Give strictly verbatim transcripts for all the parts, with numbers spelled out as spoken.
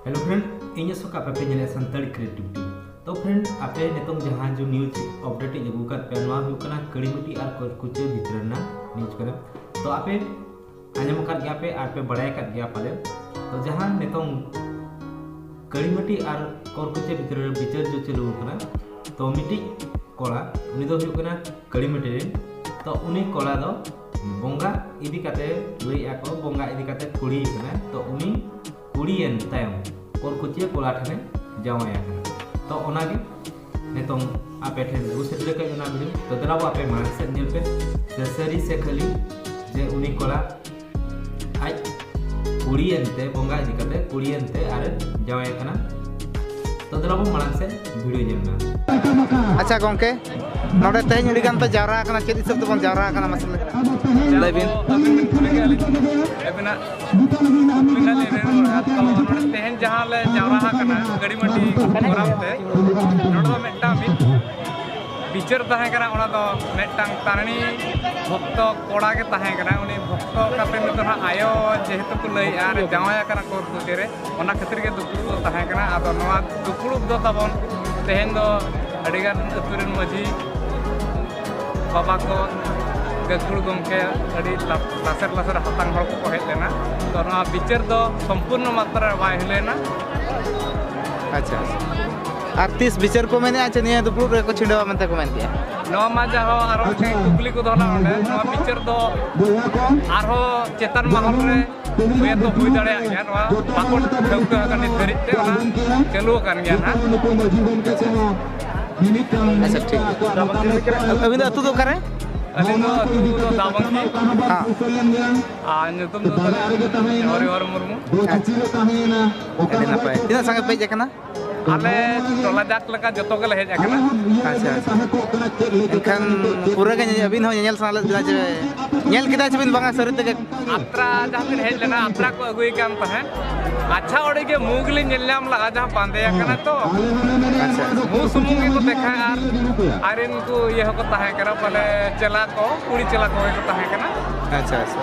Hello friend, ᱤᱧ ᱟᱥᱚᱠ ᱟᱯᱮ ᱯᱮ ᱧᱮᱞᱮᱫ ᱥᱟᱱᱛᱟᱲᱤ Creativity᱾ ᱛᱚ friend, ᱟᱯᱮ ᱱᱤᱛᱚᱝ ᱡᱟᱦᱟᱸ ᱡᱚ news update ᱤᱧ ᱟᱹᱜᱩ ᱟᱠᱟᱫ ᱯᱮᱭᱟ, ᱱᱚᱣᱟ ᱦᱩᱭᱩᱜ ᱠᱟᱱᱟ ᱠᱟᱹᱲᱤᱢᱟᱹᱴᱤ ᱟᱨ ᱠᱚᱨᱠᱩᱪᱤᱭᱟᱹ ᱵᱷᱤᱛᱨᱤ ᱨᱮᱱᱟᱜ news ᱠᱟᱱᱟ᱾ ᱛᱚ ᱟᱯᱮ ᱟᱸᱡᱚᱢ ᱟᱠᱟᱫ ᱜᱮᱭᱟ ᱯᱮ ᱟᱨ ᱯᱮ ᱵᱟᱲᱟᱭ ᱟᱠᱟᱫ ᱜᱮᱭᱟ ᱯᱟᱞᱮ᱾ ᱛᱚ ᱡᱟᱦᱟᱸ ᱱᱤᱛᱚᱝ ᱠᱟᱹᱲᱤᱢᱟᱹᱴᱤ ᱟᱨ ᱠᱚᱨᱠᱩᱪᱤᱭᱟᱹ ᱵᱷᱤᱛᱨᱤ ᱨᱮ ᱵᱤᱪᱟᱹᱨ ᱡᱚ ᱪᱟᱹᱞᱩ ᱟᱠᱟᱱᱟ, ᱛᱚ ᱢᱤᱫᱴᱤᱡ ᱠᱚᱲᱟ, ᱩᱱᱤ ᱫᱚ ᱦᱩᱭᱩᱜ ᱠᱟᱱᱟ ᱠᱟᱹᱲᱤᱢᱟᱹᱴᱤ ᱨᱮᱱ᱾ ᱛᱚ ᱩᱱᱤ ᱠᱚᱲᱟ ᱫᱚ ᱵᱚᱸᱜᱟ ᱤᱫᱤ ᱠᱟᱛᱮ ᱞᱟᱹᱭᱮᱫᱼᱟ ᱠᱚ, ᱵᱚᱸᱜᱟ ᱤᱫᱤ ᱠᱟᱛᱮ ᱠᱩᱲᱤ ᱠᱟᱱᱟᱭ᱾ ᱛᱚ ᱩᱱᱤ ᱠᱩᱲᱤᱭᱮᱱ ᱛᱟᱭᱚᱢ ᱠᱚᱨᱠᱩᱪᱤᱭᱟᱹ ᱠᱚᱲᱟ ᱴᱷᱮᱱᱮ ᱡᱟᱶᱟᱭ ᱟᱠᱟᱱᱟ᱾ ᱛᱚ ᱚᱱᱟᱜᱮ ᱱᱤᱛᱚᱝ ᱟᱯᱮ ᱴᱷᱮᱱ ᱟᱹᱜᱩ ᱥᱮᱴᱮᱨ ᱟᱠᱟᱫ ᱚᱱᱟ video᱾ ᱛᱚ ᱫᱮᱞᱟ ᱵᱚ ᱟᱯᱮ ᱢᱟᱲᱟᱝ ᱥᱮᱫ ᱧᱮᱞ ᱯᱮ, ᱥᱮ ᱥᱟᱹᱨᱤ ᱥᱮ ᱠᱷᱟᱹᱞᱤ ᱡᱮ ᱩᱱᱤ ᱠᱚᱲᱟ ᱟᱡ ᱠᱩᱲᱤᱭᱮᱱ ᱛᱮ, ᱵᱚᱸᱜᱟ ᱤᱫᱤ ᱠᱟᱛᱮ ᱠᱩᱲᱤᱭᱮᱱ ᱛᱮ ᱟᱨᱮ ᱡᱟᱶᱟᱭ ᱟᱠᱟᱱᱟ᱾ ᱛᱚ ᱫᱮᱞᱟ ᱵᱚ ᱢᱟᱲᱟᱝ ᱥᱮᱫ video ᱧᱮᱞ ᱢᱮ᱾ ᱟᱪᱪᱷᱟ ᱜᱚᱝᱠᱮ, ᱱᱚᱰᱮ ᱛᱮᱦᱮᱧ ᱟᱹᱰᱤ ᱜᱟᱱ ᱯᱮ ᱡᱟᱣᱨᱟ ᱟᱠᱟᱱᱟ, ᱪᱮᱫ ᱦᱤᱥᱟᱹᱵ ᱛᱮᱵᱚᱱ ᱡᱟᱣᱨᱟ ᱟᱠᱟᱱᱟ ᱢᱟᱥᱮ ᱞᱟᱹᱭ ᱞᱟᱹᱭ ᱵᱤᱱ᱾ ᱟᱹᱵᱤᱱ ᱵᱤᱱ ᱠᱩᱞᱤ ᱠᱮᱫ ᱞᱤᱧ, ᱟᱹᱵᱤᱱᱟᱜ ᱠᱩᱠᱞᱤ ᱱᱟᱜ ᱞᱤᱧ ᱨᱩᱣᱟᱹᱲᱟ᱾ ᱛᱚ ᱱᱚᱰᱮ ᱛᱮᱦᱮᱧ ᱡᱟᱦᱟᱸ ᱞᱮ ᱡᱟᱣᱨᱟ ᱟᱠᱟᱱᱟ ᱠᱟᱹᱲᱤᱢᱟᱹᱴᱤ ᱜᱚᱨᱟᱢ ᱛᱮ, ᱱᱚᱰᱮ ᱫᱚ ᱢᱤᱫᱴᱟᱝ ᱢᱤᱫ ᱵᱤᱪᱟᱹᱨ ᱛᱟᱦᱮᱸ ᱠᱟᱱᱟ᱾ ᱚᱱᱟ ᱫᱚ ᱢᱤᱫᱴᱟᱝ ᱛᱟᱨᱤᱬᱤ ᱵᱷᱚᱠᱛᱚ ᱠᱚᱲᱟ ᱜᱮ ᱛᱟᱦᱮᱸ ᱠᱟᱱᱟ᱾ ᱩᱱᱤ ᱵᱷᱚᱠᱛᱚ ᱠᱟᱛᱮ ᱱᱤᱛᱚᱜ ᱦᱟᱸᱜ ᱟᱭᱳ ᱡᱮᱦᱮᱛᱩ ᱠᱚ ᱞᱟᱹᱭᱮᱫᱼᱟ ᱟᱨ ᱡᱟᱶᱟᱭ ᱟᱠᱟᱱᱟ ᱠᱚ ᱠᱩᱲᱤ ᱨᱮ, ᱚᱱᱟ ᱠᱷᱟᱹᱛᱤᱨ ᱜᱮ ᱫᱩᱯᱲᱩᱵ ᱫᱚ ᱛᱟᱦᱮᱸ ᱠᱟᱱᱟ᱾ ᱟᱫᱚ ᱱᱚᱣᱟ ᱫᱩᱯᱲᱩᱵ ᱫᱚ ᱛᱟᱵᱚᱱ ᱛᱮᱦᱮᱧ ᱫᱚ ᱟᱹᱰᱤᱜᱟᱱ ᱟᱹᱛᱩ ᱨᱮᱱ ᱢᱟᱹᱡᱷᱤ ᱵᱟᱵᱟ ᱠᱚ, ᱜᱟᱹᱠᱷᱩᱲ ᱜᱚᱢᱠᱮ, ᱟᱹᱰᱤ ᱞᱟ-, ᱞᱟᱥᱮᱨ ᱞᱟᱥᱮᱨ ᱦᱟᱛᱟᱝ ᱦᱚᱲ ᱠᱚᱠᱚ ᱦᱮᱡ ᱞᱮᱱᱟ᱾ ᱛᱚ ᱱᱚᱣᱟ ᱵᱤᱪᱟᱹᱨ ᱫᱚ ᱥᱚᱢᱯᱩᱨᱱᱚ ᱢᱟᱛᱨᱟ ᱨᱮ ᱵᱟᱭ ᱦᱩᱭ ᱞᱮᱱᱟ᱾ ᱟᱪᱪᱷᱟ᱾ ᱟᱨ ᱛᱤᱥ ᱵᱤᱪᱟᱹᱨ ᱠᱚ ᱢᱮᱱᱮᱫᱼᱟ ᱪᱮ ᱱᱤᱭᱟᱹ ᱫᱩᱯᱲᱩᱵ ᱨᱮᱠᱚ ᱪᱷᱤᱰᱟᱹᱣᱟ ᱢᱮᱱᱛᱮ ᱠᱚ ᱢᱮᱱ ᱠᱮᱜᱼᱟ? ᱱᱚᱣᱟ ᱢᱟ ᱡᱟᱦᱟᱸ ᱟᱨᱚ ᱢᱤᱫᱴᱮᱱ ᱠᱩᱠᱞᱤ ᱠᱚ ᱫᱚᱦᱚ ᱞᱮᱫ ᱚᱸᱰᱮ, ᱱᱚᱣᱟ ᱵᱤᱪᱟᱹᱨ ᱫᱚ ᱟᱨᱦᱚᱸ ᱪᱮᱛᱟᱱ ᱢᱟᱦᱚᱞ ᱨᱮ ᱦᱩᱭ ᱫᱚ ᱦᱩᱭ ᱫᱟᱲᱮᱭᱟᱜ ᱜᱮᱭᱟ᱾ ᱱᱚᱣᱟ ᱵᱟᱠᱚ ᱴᱷᱟᱹᱣᱠᱟᱹ ᱟᱠᱟᱱ ᱱᱤᱛ ᱫᱷᱟᱹᱨᱤᱡ ᱛᱮ, ᱚᱱᱟ ᱪᱟᱹᱞᱩ ᱟᱠᱟᱱ ᱜᱮᱭᱟ ᱱᱟᱦᱟᱜ᱾ ᱟᱪᱪᱷᱟ, ᱴᱷᱤᱠ ᱜᱮᱭᱟ᱾ ᱟᱹᱵᱤᱱ ᱫᱚ ᱟᱹᱛᱩ ᱫᱚ ᱚᱠᱟᱨᱮ? ᱟᱹᱞᱤᱧ ᱫᱚ ᱟᱹᱛᱩ ᱫᱚ ᱫᱟᱵᱚᱝᱠᱤ᱾ ᱦᱮᱸ᱾ ᱟᱨ ᱧᱩᱛᱩᱢ ᱫᱚ ᱛᱟᱹᱞᱤᱧ ᱦᱚᱨᱤᱦᱚᱨ ᱢᱩᱨᱢᱩ᱾ ᱟᱪᱪᱷᱟ, ᱟᱹᱰᱤ ᱱᱟᱯᱟᱭ᱾ ᱛᱤᱱᱟᱹᱜ ᱥᱟᱸᱜᱮ ᱯᱮ ᱦᱮᱡ ᱟᱠᱟᱱᱟ? ᱟᱞᱮ ᱴᱚᱞᱟ ᱡᱟᱠ ᱞᱮᱠᱟ ᱡᱚᱛᱚ ᱜᱮᱞᱮ ᱦᱮᱡ ᱟᱠᱟᱱᱟ᱾ ᱟᱪᱪᱷᱟ, ᱟᱪᱪᱷᱟ᱾ ᱮᱱᱠᱷᱟᱱ ᱯᱩᱨᱟᱹ ᱜᱮ ᱟᱹᱵᱤᱱ ᱦᱚᱸ ᱧᱮᱧᱮᱞ ᱥᱟᱱᱟ ᱞᱮᱫ ᱵᱤᱱᱟ ᱡᱮ ᱧᱮᱞ ᱠᱮᱫᱟ ᱥᱮ ᱵᱤᱱ ᱵᱟᱝᱟ ᱥᱟᱹᱨᱤ ᱛᱮᱜᱮ? ᱟᱛᱨᱟ ᱡᱟᱦᱟᱸ ᱵᱤᱱ ᱦᱮᱡ ᱞᱮᱱᱟ, ᱟᱛᱨᱟ ᱠᱚ ᱟᱹᱜᱩᱭ ᱠᱟᱱ ᱛᱟᱦᱮᱸᱫ᱾ ᱟᱪᱪᱷᱟ, ᱚᱸᱰᱮ ᱜᱮ ᱢᱩ ᱜᱮᱞᱤᱧ ᱧᱮᱞ ᱧᱟᱢ ᱞᱟᱜᱼᱟ, ᱡᱟᱦᱟᱸ ᱵᱟᱸᱫᱮ ᱟᱠᱟᱱᱟ ᱛᱚ᱾ ᱟᱪᱪᱷᱟ, ᱟᱪᱪᱷᱟ᱾ ᱢᱩ ᱥᱩᱢᱩᱝ ᱜᱮᱠᱚ ᱫᱮᱠᱷᱟᱭᱟ ᱟᱨ ᱟᱡᱨᱮᱱ ᱠᱚ ᱤᱭᱟᱹ ᱦᱚᱸᱠᱚ ᱛᱟᱦᱮᱸ ᱠᱟᱱᱟ, ᱵᱚᱞᱮ ᱪᱮᱞᱟ ᱠᱚ, ᱠᱩᱲᱤ ᱪᱮᱞᱟ ᱠᱚᱜᱮ ᱠᱚ ᱛᱟᱦᱮᱸ ᱠᱟᱱᱟ᱾ ᱟᱪᱪᱷᱟ, ᱟᱪᱪᱷᱟ᱾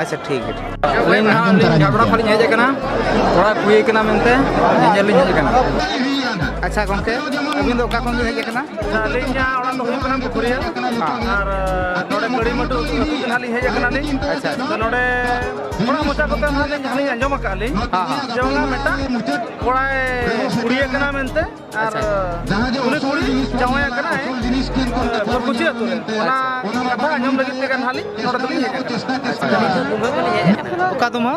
ᱟᱪᱪᱷᱟ, ᱴᱷᱤᱠ ᱜᱮᱭᱟ, ᱴᱷᱤᱠ᱾ ᱟᱹᱞᱤᱧ ᱱᱟᱦᱟᱜ ᱞᱤᱧ ᱡᱷᱟᱲᱜᱨᱟᱢ ᱠᱷᱚᱱ ᱞᱤᱧ ᱦᱮᱡ ᱟᱠᱟᱱᱟ, ᱠᱚᱲᱟ ᱠᱩᱲᱤ ᱠᱟᱱᱟ ᱢᱮᱱᱛᱮ ᱧᱮᱧᱮᱞ ᱞᱤᱧ ᱦᱮᱡ ᱟᱠᱟᱱᱟ᱾ ᱟᱪᱪᱷᱟ ᱜᱚᱢᱠᱮ, ᱟᱹᱵᱤᱱ ᱫᱚ ᱚᱠᱟ ᱠᱷᱚᱱ ᱵᱤᱱ ᱦᱮᱡ ᱟᱠᱟᱱᱟ? ᱟᱹᱞᱤᱧᱟᱜ ᱚᱲᱟᱜ ᱫᱚ ᱦᱩᱭᱩᱜ ᱠᱟᱱᱟ ᱯᱩᱠᱷᱩᱨᱤᱭᱟᱹ᱾ ᱦᱮᱸ᱾ ᱟᱨ ᱱᱚᱰᱮ ᱠᱟᱹᱲᱤᱢᱟᱹᱴᱩ ᱟᱹᱛᱩ ᱠᱷᱚᱱ ᱱᱟᱦᱟᱜ ᱞᱤᱧ ᱦᱮᱡ ᱟᱠᱟᱱᱟ ᱞᱤᱧ᱾ ᱟᱪᱪᱷᱟ, ᱟᱪᱪᱷᱟ᱾ ᱛᱚ ᱱᱚᱰᱮ ᱚᱲᱟᱜ ᱢᱚᱪᱟ ᱠᱚᱛᱮ ᱱᱟᱦᱟᱜ ᱞᱤᱧ ᱡᱟᱦᱟᱸ ᱞᱤᱧ ᱟᱸᱡᱚᱢ ᱟᱠᱟᱫᱼᱟ ᱞᱤᱧ, ᱦᱮᱸ, ᱦᱮᱸ᱾ ᱡᱮ ᱵᱟᱝᱟ ᱢᱤᱫᱴᱟᱝ ᱠᱚᱲᱟᱭ ᱠᱩᱲᱤ ᱟᱠᱟᱱᱟ ᱢᱮᱱᱛᱮ, ᱟᱨ ᱟᱪᱪᱷᱟ᱾ ᱩᱱᱤ ᱠᱩᱲᱤ ᱡᱟᱶᱟᱭ ᱟᱠᱟᱱᱟᱭ, ᱟᱪᱪᱷᱟ᱾ ᱠᱚᱨᱠᱩᱪᱤ ᱟᱹᱛᱩ ᱨᱮ᱾ ᱚᱱᱟ ᱟᱪᱪᱷᱟ᱾ ᱠᱟᱛᱷᱟ ᱟᱸᱡᱚᱢ ᱞᱟᱹᱜᱤᱫ ᱛᱮᱜᱮ ᱱᱟᱦᱟᱜ ᱞᱤᱧ ᱱᱚᱰᱮ ᱫᱚᱞᱤᱧ ᱦᱮᱡ ᱟᱠᱟᱱᱟ᱾ ᱟᱪᱪᱷᱟ᱾ ᱫᱩᱢᱦᱟᱹ ᱠᱷᱚᱱ ᱞᱤᱧ ᱦᱮᱡ ᱟᱠᱟᱱᱟ᱾ ᱚᱠᱟ ᱫᱩᱢᱦᱟᱹ?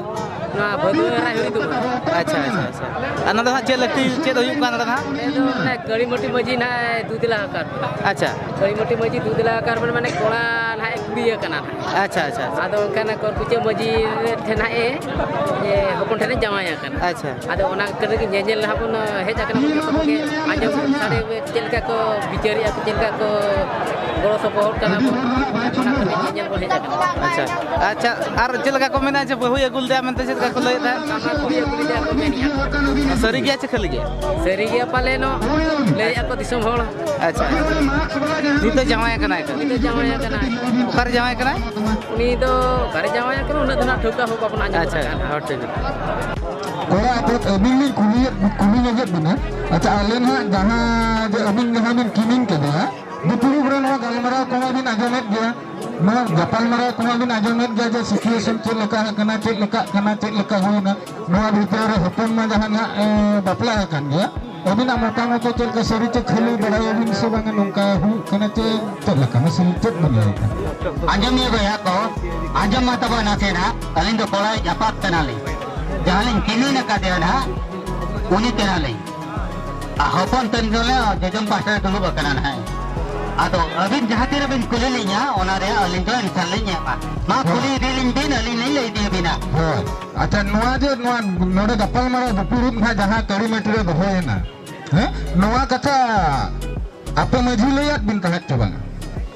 ᱱᱚᱣᱟ ᱵᱷᱟᱹᱫᱩ ᱨᱟᱭᱦᱩᱲᱤ ᱫᱩᱢᱦᱟᱹ᱾ ᱟᱪᱪᱷᱟ, ᱟᱪᱪᱷᱟ, ᱟᱪᱪᱷᱟ᱾ ᱟᱨ ᱱᱚᱰᱮ ᱦᱟᱸᱜ ᱪᱮᱫ ᱞᱟᱹᱠᱛᱤ, ᱪᱮᱫ ᱦᱩᱭᱩᱜ ᱠᱟᱱᱟ ᱱᱚᱰᱮ ᱫᱚ ᱦᱟᱸᱜ? ᱱᱚᱰᱮ ᱫᱚ ᱢᱟᱱᱮ ᱠᱟᱹᱲᱤᱢᱟᱹᱴᱤ ᱢᱟᱹᱡᱷᱤ ᱱᱟᱦᱟᱜ ᱫᱩ ᱫᱮᱞᱟ ᱟᱠᱟᱫ ᱵᱚᱱᱟ᱾ ᱟᱪᱪᱷᱟ᱾ ᱠᱟᱹᱲᱤᱢᱟᱹᱴᱤ ᱢᱟᱹᱡᱷᱤ ᱫᱩ ᱫᱮᱞᱟ ᱟᱠᱟᱫ ᱵᱚᱱᱟ, ᱢᱟᱱᱮ ᱠᱚᱲᱟ ᱱᱟᱦᱟᱜ ᱮ ᱠᱩᱲᱤ ᱟᱠᱟᱱᱟ ᱱᱟᱦᱟᱜ᱾ ᱟᱪᱪᱷᱟ, ᱟᱪᱪᱷᱟ, ᱟᱪᱪᱷᱟ᱾ ᱟᱫᱚ ᱚᱱᱠᱟᱱᱟᱜ ᱠᱚᱨᱠᱩᱪᱤ ᱢᱟᱹᱡᱷᱤ ᱴᱷᱮᱱ ᱱᱟᱦᱟᱜ ᱮ, ᱡᱮ ᱦᱚᱯᱚᱱ ᱴᱷᱮᱱᱮ ᱡᱟᱶᱟᱭ ᱟᱠᱟᱱᱟ᱾ ᱟᱪᱪᱷᱟ᱾ ᱟᱫᱚ ᱚᱱᱟ ᱠᱟᱹᱴᱤᱡ ᱧᱮᱧᱮᱞ ᱱᱟᱦᱟᱜ ᱵᱚᱱ ᱦᱮᱡ ᱟᱠᱟᱱᱟ, ᱡᱚᱛᱚ ᱠᱚᱜᱮ ᱟᱸᱡᱚᱢ ᱥᱟᱰᱮ ᱪᱮᱫ ᱞᱮᱠᱟ ᱠᱚ ᱵᱤᱪᱟᱹᱨᱮᱜᱼᱟ, ᱪᱮᱫ ᱞᱮᱠᱟ ᱠᱚ ᱜᱚᱲᱚ ᱥᱚᱯᱚᱦᱚᱫ ᱠᱟᱱᱟ ᱵᱚᱱ, ᱚᱱᱟ ᱠᱟᱹᱴᱤᱡ ᱧᱮᱧᱮᱞ ᱵᱚᱱ ᱦᱮᱡ ᱟᱠᱟᱱᱟ᱾ ᱟᱪᱪᱷᱟ, ᱟᱪᱪᱷᱟ, ᱟᱨ ᱪᱮᱫ ᱞᱮᱠᱟ ᱠᱚ ᱢᱮᱱᱟ ᱡᱮ ᱵᱟᱹᱦᱩᱭ ᱟᱹᱜᱩ ᱞᱮᱫᱮᱭᱟ ᱢᱮᱱᱛᱮ ᱪᱮᱫ ᱞᱮᱠᱟ ᱠᱚ ᱞᱟᱹᱭᱮᱫ ᱛᱟᱦᱮᱸᱫ? ᱵᱟᱝᱟ, ᱠᱩᱲᱤ ᱟᱹᱜᱩ ᱞᱮᱫᱮᱭᱟ ᱠᱚ ᱢᱮᱱᱮᱜᱼᱟ᱾ ᱥᱟᱹᱨᱤ ᱜᱮᱭᱟ ᱪᱮ ᱠᱷᱟᱹᱞᱤ ᱜᱮ? ᱥᱟᱹᱨᱤ ᱜᱮᱭᱟ ᱯᱟᱞᱮᱱᱚᱜ, ᱞᱟᱹᱭᱮᱫᱼᱟ ᱠᱚ ᱫᱤᱥᱚᱢ ᱦᱚᱲ᱾ ᱟᱪᱪᱷᱟ, ᱟᱪᱪᱷᱟ᱾ ᱱᱤᱛ ᱫᱚ ᱡᱟᱶᱟᱭ ᱟᱠᱟᱱᱟᱭ ᱛᱚ? ᱩᱱᱤ ᱫᱚ ᱡᱟᱶᱟᱭ ᱟᱠᱟᱱᱟᱭ᱾ ᱚᱠᱟᱨᱮ ᱡᱟᱶᱟᱭ ᱟᱠᱟᱱᱟᱭ? ᱩᱱᱤ ᱫᱚ ᱚᱠᱟᱨᱮ ᱡᱟᱶᱟᱭ ᱟᱠᱟᱱᱟ, ᱩᱱᱟᱹᱜ ᱫᱚ ᱱᱟᱜ ᱴᱷᱟᱹᱣᱠᱟᱹ ᱦᱚᱸ ᱵᱟᱵᱚᱱ ᱟᱸᱡᱚᱢ ᱟᱪᱪᱷᱟ, ᱟᱠᱟᱫᱼᱟ᱾ ᱦᱚᱸ, ᱴᱷᱤᱠ ᱜᱮᱭᱟ᱾ ᱠᱚᱲᱟ ᱟᱹᱵᱤᱱ, ᱟᱹᱵᱤᱱ ᱞᱤᱧ ᱠᱩᱞᱤᱭᱮᱫ, ᱠᱩᱞᱤ ᱧᱚᱜᱮᱫ ᱵᱤᱱᱟ᱾ ᱟᱪᱪᱷᱟ, ᱟᱞᱮ ᱱᱟᱦᱟᱜ ᱡᱟᱦᱟᱸ ᱡᱮ ᱟᱹᱵᱤᱱ ᱡᱟᱦᱟᱸ ᱵᱤᱱ ᱠᱤᱢᱤᱱ ᱠᱮᱫᱮᱭᱟ, ᱫᱩᱯᱲᱩᱵ ᱨᱮ ᱱᱚᱣᱟ ᱜᱟᱞᱢᱟᱨᱟᱣ ᱠᱚᱢᱟ ᱵᱤᱱ ᱟᱸᱡᱚᱢᱮᱫ ᱜᱮᱭᱟ, ᱱᱚᱣᱟ ᱜᱟᱯᱟᱞᱢᱟᱨᱟᱣ ᱠᱚᱢᱟ ᱵᱤᱱ ᱟᱸᱡᱚᱢᱮᱫ ᱜᱮᱭᱟ ᱡᱮ situation ᱪᱮᱫ ᱞᱮᱠᱟ ᱟᱠᱟᱱᱟ, ᱪᱮᱫ ᱞᱮᱠᱟᱜ ᱠᱟᱱᱟ, ᱪᱮᱫ ᱞᱮᱠᱟ ᱦᱩᱭᱱᱟ, ᱱᱚᱣᱟ ᱵᱷᱤᱛᱤᱨ ᱨᱮ ᱦᱚᱯᱚᱱ ᱢᱟ ᱡᱟᱦᱟᱸ ᱱᱟᱦᱟᱜ, ᱮ, ᱵᱟᱯᱞᱟ ᱟᱠᱟᱱ ᱜᱮᱭᱟ, ᱟᱹᱵᱤᱱᱟᱜ ᱢᱚᱛᱟᱢᱚᱛ ᱪᱮᱫ ᱞᱮᱠᱟ, ᱥᱟᱹᱨᱤ ᱪᱮ ᱠᱷᱟᱹᱞᱤ ᱵᱟᱲᱟᱭᱟᱵᱤᱱ ᱥᱮ ᱵᱟᱝᱟ, ᱱᱚᱝᱠᱟ ᱦᱩᱭᱩᱜ ᱠᱟᱱᱟ ᱪᱮ ᱪᱮᱫ ᱞᱮᱠᱟ? ᱢᱟᱥᱮ ᱪᱮᱫ ᱵᱤᱱ ᱞᱟᱹᱭᱮᱫᱟ? ᱟᱸᱡᱚᱢᱤᱭᱟᱹ ᱵᱚᱭᱦᱟ ᱠᱚ, ᱟᱸᱡᱚᱢ ᱢᱟ ᱛᱟᱵᱚᱱ ᱱᱟᱥᱮᱱᱟᱜ, ᱟᱹᱞᱤᱧ ᱫᱚ ᱠᱚᱲᱟᱭᱤᱡ ᱟᱯᱟᱛ ᱠᱟᱱᱟᱞᱤᱧ᱾ ᱡᱟᱦᱟᱸ ᱞᱤᱧ ᱠᱤᱢᱤᱱ ᱟᱠᱟᱫᱮᱭᱟ ᱱᱟᱦᱟᱜ, ᱩᱱᱤ ᱠᱟᱱᱟᱞᱤᱧ᱾ ᱟᱨ ᱦᱚᱯᱚᱱ ᱛᱮᱫ ᱫᱚᱞᱮ ᱡᱚᱡᱚᱢ ᱯᱟᱦᱴᱟ ᱨᱮ ᱫᱩᱲᱩᱵ ᱟᱠᱟᱱᱟ ᱱᱟᱦᱟᱜ᱾ ᱟᱫᱚ ᱟᱹᱵᱤᱱ ᱡᱟᱦᱟᱸ ᱛᱤᱱᱟᱹᱜ ᱵᱤᱱ ᱠᱩᱞᱤ ᱞᱤᱧᱟ, ᱚᱱᱟ ᱨᱮᱭᱟᱜ ᱟᱹᱞᱤᱧ ᱫᱚ answer ᱞᱤᱧ ᱮᱢᱟ᱾ ᱢᱟ ᱠᱩᱞᱤ ᱤᱫᱤ ᱞᱤᱧ ᱵᱤᱱ, ᱟᱹᱞᱤᱧ ᱞᱤᱧ ᱞᱟᱹᱭ ᱤᱫᱤ ᱟᱹᱵᱤᱱᱟ᱾ ᱦᱳᱭ᱾ ᱟᱪᱪᱷᱟ, ᱱᱚᱣᱟ ᱡᱮ ᱱᱚᱣᱟ ᱱᱚᱰᱮ ᱜᱟᱯᱟᱞᱢᱟᱨᱟᱣ ᱫᱩᱯᱲᱩᱵ ᱱᱟᱦᱟᱜ ᱡᱟᱦᱟᱸ ᱠᱟᱹᱲᱤᱢᱟᱹᱴᱤ ᱨᱮ ᱫᱚᱦᱚᱭᱮᱱᱟ, ᱦᱮᱸ, ᱱᱚᱣᱟ ᱠᱟᱛᱷᱟ ᱟᱯᱮ ᱢᱟᱹᱡᱷᱤ ᱞᱟᱹᱭᱟᱫ ᱵᱤᱱ ᱛᱟᱦᱮᱸᱫ ᱪᱮ ᱵᱟᱝᱟ?